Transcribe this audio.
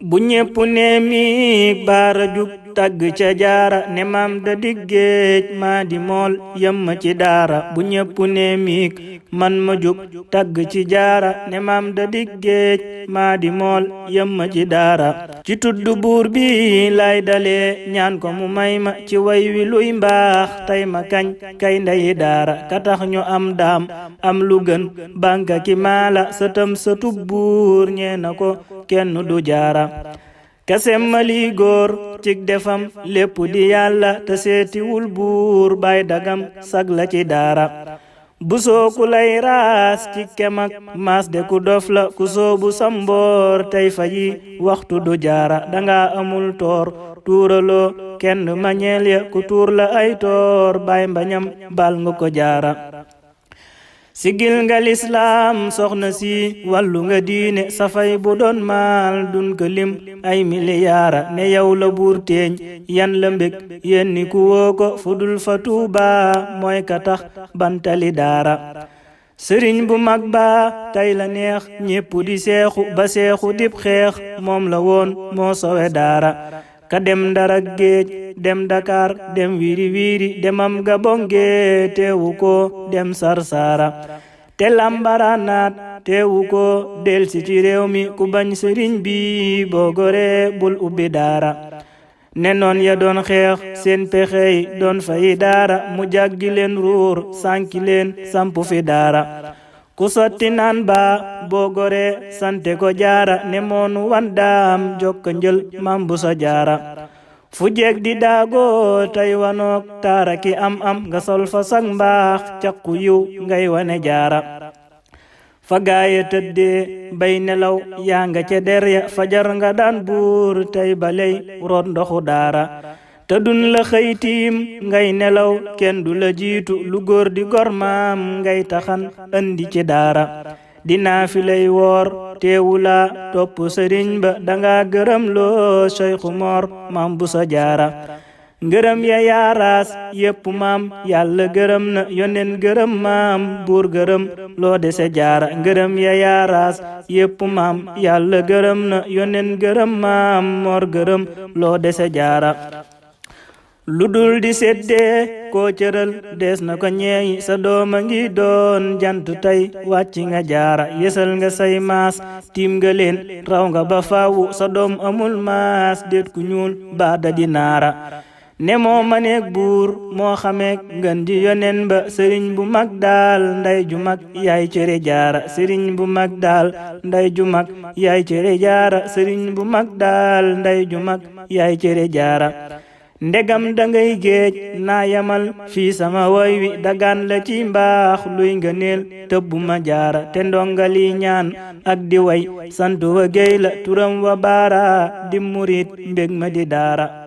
bu ñépp ne mi baara jug tagg ca jaara ne maam da diggeej maa di mool yemma ci daara bu ñépp ne miik man ma jug tagg ci jaara ne maam da diggeej maa di mool yemma ci daara ci tudd buur bi lay dalee ñaan ko mu may ma ci way wi luy mbaax tey ma kañ kay ndeyi daara ka tax ñu am daam am lu gën banka ki maala sëtam sëtub buur ñee na ko kenn du jaara kasem mali góor cig defam lépp di yàlla te seetiwul buur bay dagam sag la ci daara bu sooku lay raas ci kemak maas de ku dof la ku soobu samboor tey faji waxtu du jaara danga amul toor tuuraloo kenn mañeel ya ku tuur la ay toor bay mbañam bal nga ko jaara sigil nga lislaam soxna si wàllu nga diine safay bu doon maal dun ko lim ay miliyaara ne yow la buur teeñ yan la mbég yenni ku woo ko fudul fa Tuuba mooy ka tax bantali daara sëriñ bu mag ba tey la neex ñépp di seexu ba seexu dib xeex moom la woon moo sowe daara ka dem Ndar ak géej dem Dakar dem wiiri wiiri demam Gabon gee teewu ko dem Sarsara te lambaranaat teewu ko delsi ci réew mi ku bañ sëriñ bi boo goree bul ubbi daara ne noon ya doon xeex seen pexey doon fayi daara mu jàggi leen ruur sànki leen sampu fi daara ku sotti naan ba boo gore sante ko jaara ne moonu wandaam jokka njël mambu sa jaara fu jeeg di daago tay wanook taara ki am nga sol fa sag mbaax caqu yiw ngay wane jaara fa gaaya tëddee bay nelaw yaa nga ca der ya fajar nga daan buur tey baley root ndoxu daara te dun la xëytiim ngay nelaw kenn du la jiitu lu góor di gor maam ngay taxan andi ci daara dinaa fi lay woor teewula topp sëriñ ba danga gërëm loo Seexu Moor maam bu sa jaara ngërëm ya yaaraas yépp maam yàlla gërëm na yonen gërëm maam buur gërëm loo dese jaara ngërëm ya yaaraas yépp maam yàlla gërëm na yonen gërëm maam moor gërëm loo dese jaara lu dul di seddee koo cëral des na ko ñeeyi sa dooma ngi doon jant tey wàcc nga jaara yesal nga say maas tiim nga leen raw nga ba faawu sa doom amul maas déet ku ñuul baada di naara ne moo maneeg buur moo xameek ngën di yonen ba sëriñ bu mag daal nday ju mag yaay cere jaara sëriñ bu mag daal nday ju mag yaay cere jaara sëriñ bu mag daal nday ju mag yaay cere jaara ndegam dangay géej naa yamal fii sama woy wi dagaan la ci mbaax luy ngëneel tëbbu ma jaara te ndongali ñaan ak di way sant wa géy la turam wa baara di murit mbég ma di daara